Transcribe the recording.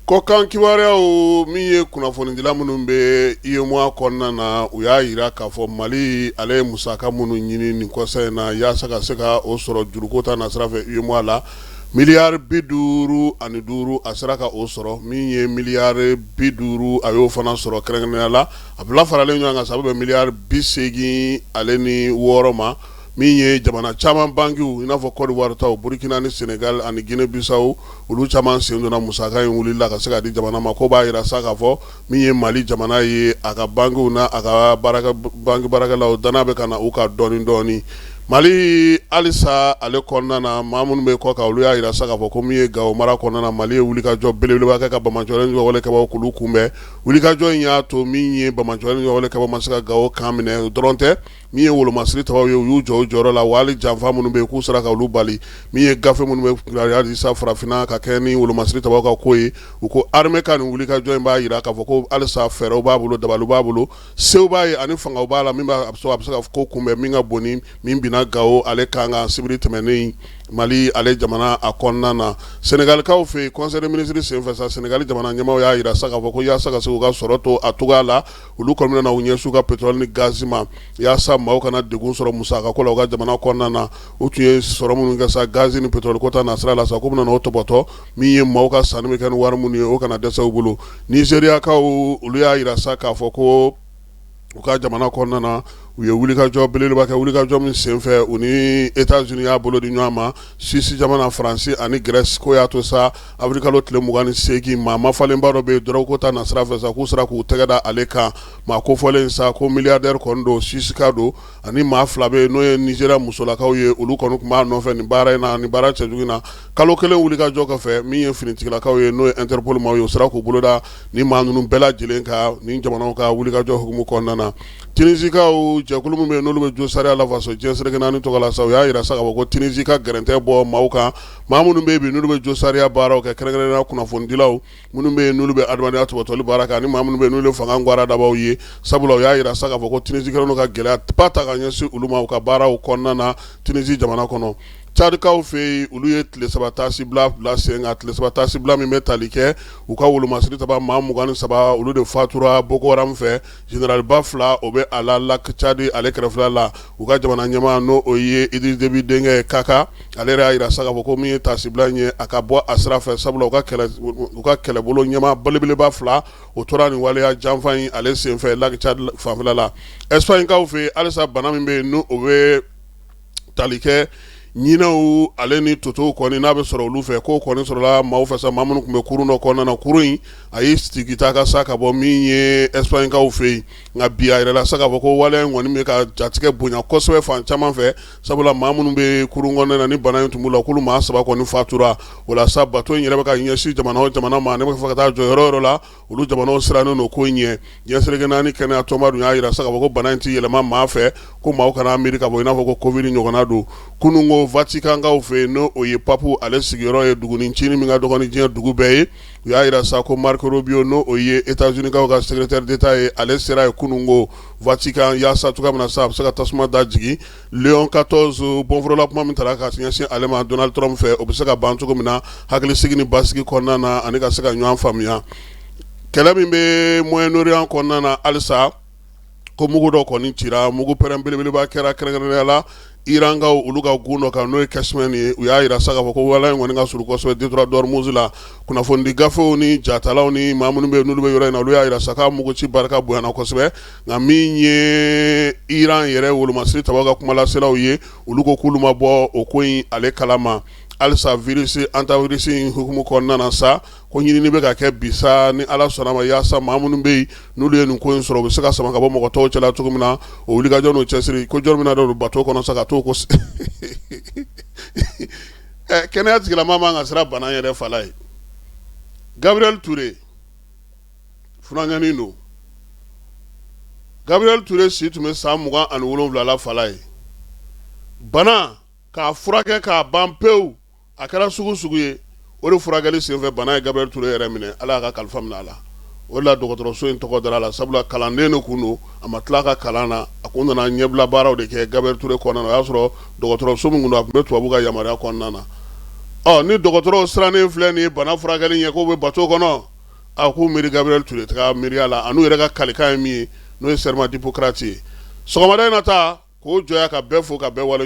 Kɔkan kibaruyaw, min ye kunnafonidila minnu bɛ UEMOA kɔnɔna na, u y'a jira k'a fɔ Mali ale ye musaka minnu ɲini nin kɔsa in na yaasa ka se ka o sɔrɔ juruko ta nasira fɛ UEMOA la, miliyari 55, a sera ka o sɔrɔ. Min ye miliyari 50, a y'o fana sɔrɔ. Kɛrɛnkɛrɛnnenya la, a bila faralen ɲɔgɔn kan sa, a bɛ bɛn miliyari 86 ma. Min ye jamana caman bankiw, i n'a fɔ Côte d'Ivoire taw, Burkina ni Sénégal ani Guinée Bissau, olu caman sen donna musaka in wulili la ka se ka di jamana ma. Ko b'a jira sa k'a fɔ min ye Mali jamana ye, a ka bankiw n'a a ka banki baarakɛlaw, danaya bɛ ka na u kan dɔɔnin dɔɔnin. Mali halisa ale kɔnɔna na, maa minnu bɛ kɔ kan, olu y'a jira sa k'a fɔ ko min ye Gawo mara kɔnɔna na, Mali ye wulikajɔ belebeleba kɛ ka banbaanciwale wale kɛbaaw k'olu kunbɛn. Wulikajɔ in y'a to min ye banbaanciwale wale kɛbaaw ma se ka Gawo kan minɛ dɔrɔn tɛ, min ye wolomasiri tabaw ye, u y'u jɔ u jɔyɔrɔ la, wa hali janfa minnu bɛ yen, k'u sera ka olu bali. Min ye gafe minnu bɛ kibaruya di sa farafinna ka kɛ ni wolomasiri tabaw ka ko ye, u ko armée ka nin wulikajɔ in b'a jira k'a fɔ ko halisa fɛɛrɛw b'a bolo, dabaliw b'a bolo, sew b'a ye ani fangaw b'a la min b'a a bɛ se ka ko kunbɛn min ka bon ni min binna Gawo ale kan kan sibiri tɛmɛnen Mali ale jamana a kɔnɔna na. Senegalikaw fɛ yen, conseil des ministres senfɛ sa, Senegali jamana ɲɛmaaw y'a jira sa k'a fɔ ko yaasa ka se k'u ka sɔrɔ to a cogoya la, olu kɔni bɛna u ɲɛsin u ka pétrole ni gaz ma yaasa maaw kana degun sɔrɔ musaka ko la u ka jamana kɔnɔna na. U tun ye sɔrɔ minnu kɛ sa gaz ni pétrole ko ta nasira la sa, k'u bɛna o tɔpɔtɔ. Min ye maaw ka sanni bɛ kɛ ni wari minnu ye, o kana dɛsɛ u bolo. Nizeriyakaw, olu y'a jira sa k'a fɔ ko u ka jamana kɔnɔna na, u ye wulikajɔ belebeleba kɛ, wulikajɔ min senfɛ u ni États-Unis y'a bolo di ɲɔgɔn ma, Suisse jamana, Faransi ani Grèce. Ko y'a to sa, avril kalo tile 28, maa mafalenba dɔ bɛ yen drogue ko ta nasira fɛ sa, k'u sera k'u tɛgɛ da ale kan. Maa kofɔlen sa ko milliardaire kɔni don, Suisse ka don, ani maa fila bɛ yen, n'o ye Nizeriya musolakaw ye. Olu kɔni tun b'a nɔfɛ nin baara in na, nin baara cɛjugu in na. Kalo kelen wulikajɔ kɔfɛ, min ye finitigilakaw ye, n'o ye Interpol maaw ye, u sera k'u bolo da ni maa ninnu bɛɛ lajɛlen kan nin jamanaw ka wulikajɔ hukumu kɔnɔna na. Tunisikaw jɛkulu min bɛ yen, n'olu bɛ jo sariya lafaso diɲɛ seleke naani tɔgɔ la sa, u y'a jira sa k'a fɔ ko Tunisi ka gɛrɛntɛ bɔ maaw kan, maa minnu bɛ yen bi, n'olu bɛ jo sariya baaraw kɛ, kɛrɛnkɛrɛnnenya kunnafonidilaw minnu bɛ yen, n'olu bɛ adamadenya tɔpɔtɔli baara kɛ, ani maa minnu bɛ yen, n'olu ye fanga gwara dabaw ye. Sabula u y'a jira sa k'a fɔ ko Tunisi kɛlen don ka gɛlɛyaba ta ka ɲɛsin olu ma u ka baaraw kɔnɔna na Tunisi jamana kɔnɔ. Cadikaw fɛ yen, olu ye tile saba taasibila bila sen kan, tile saba taasibila min bɛ tali kɛ u ka wolomasiri taba maa 23, olu de fatura Boko Haram fɛ. Généralba fila, o bɛ a la Lac Tchad ale kɛrɛfɛla la. U ka jamana ɲɛmaa, n'o o ye Idriss Déby denkɛ Kaka, ale yɛrɛ y'a jira sa k'a fɔ ko min ye taasibila in ye, a ka bɔ a sira fɛ, sabula u ka kɛlɛbolo ɲɛmaa belebeleba fila, o tora nin waleya janfa in ale senfɛ Lac Tchad fanfɛla la. Espagnekaw fɛ yen, halisa bana min bɛ yen, n'o o bɛ tali kɛ ɲinɛw ale ni totow kɔni, n'a bɛ sɔrɔ olu fɛ, k'o kɔni sɔrɔla maaw fɛ sa, maa minnu tun bɛ kurun dɔ kɔnɔna na. Kurun in a y'i sigi ta ka sa ka bɔ min ye Espagnekaw fɛ yen. Nka bi, a yirala sa k'a fɔ ko waleya in kɔni bɛ ka jatigɛ bonya kosɛbɛ fan caman fɛ, sabula maa minnu bɛ kurun kɔnɔna na ni bana in tun b'u la, k'olu maa saba kɔni fatura. O la sa, bato in yɛrɛ bɛ ka ɲɛsin jamana o jamana ma, ne bɛ fɛ ka taa jɔ yɔrɔ o yɔrɔ la, olu jamanaw sirannen don ko in ɲɛ. Diɲɛ seleke naani kɛnɛya tɔnba dun y'a jira sa k'a fɔ ko bana in tɛ yɛlɛma maa fɛ, ko maaw kana miiri k'a fɔ i n'a fɔ ko Covid ɲɔgɔnna don. Kunun ko Vaticankaw fɛ yen, n'o ye pape ale sigiyɔrɔ ye, dugunin ncinin min ka dɔgɔ ni diɲɛ dugu bɛɛ ye, u y'a jira sa ko Marco Rubio, n'o o ye États-Unis-kaw ka secrétaire d'État ye, ale sera yen kunun ko Vatican yaasa cogoya min na sa, a bɛ se ka tasuma da jigin Léon 14 bɔnforola kuma min taara ka ɲɛsin ale ma Donald Trump fɛ, o bɛ se ka ban cogo min na hakilisigi ni basigi kɔnɔna na, ani ka se ka ɲɔgɔn faamuya. Kɛlɛ min bɛ Moyen-Orient kɔnɔna na halisa, ko mugu dɔ kɔni cira, mugu pɛrɛn belebeleba kɛra, kɛrɛnkɛrɛnnenya la Irankaw olu ka gun dɔ kan, n'o ye Qeshm ye. U y'a jira sa k'a fɔ ko waleya in kɔni ka surun kosɛbɛ détroit d'Ormuz la. Kunnafonidi gafew ni jatalaw ni maa minnu bɛ yen, n'olu bɛ yɔrɔ in na, olu y'a jira sa k'a mugu ci barika bonyana kosɛbɛ. Nka min ye Iran yɛrɛ wolomasiri tabaw ka kumalaselaw ye, olu ko k'olu ma bɔ o ko in ale kalama. Halisa virus hantavirus in hukumu kɔnɔna na sa, ko ɲinini bɛ ka kɛ bi sa, ni Ala sɔnna ma, yaasa maa minnu bɛ yen, n'olu ye nin ko in sɔrɔ, u bɛ se ka sama ka bɔ mɔgɔ tɔw cɛla cogo min na. O wulikajɔ n'o cɛsiri ko jɔn bɛna don bato kɔnɔ sa ka t'o ko kɛnɛya tigilamaa man ka siran bana yɛrɛ fala ye. Gabriel Touré funankɛnin don. Gabriel Touré si tun bɛ san 27 la fala ye. Bana k'a furakɛ k'a ban pewu, a kɛra sugu sugu ye, o de furakɛli senfɛ, bana ye Gabriel Touré yɛrɛ minɛ, Ala y'a ka kalifa minɛ a la. O de la dɔgɔtɔrɔso in tɔgɔ dara a la, sabula kalanden de kun don, a ma tila a ka kalan na, a kun nana ɲɛbila baaraw de kɛ Gabriel Touré kɔnɔna na. O y'a sɔrɔ dɔgɔtɔrɔso min kun don, a tun bɛ tubabu ka yamaruya kɔnɔna na. Ɔ ni dɔgɔtɔrɔw sirannen filɛ nin ye bana furakɛli ɲɛ, k'o bɛ bato kɔnɔ. A k'u miiri Gabriel Touré ka miiriya la, an'u yɛrɛ ka kalikan ye min ye, n'o ye serment d'Hippocrate ye. Sɔgɔmada in na ta k'o jɔya ka bɛɛ fo ka bɛɛ wale.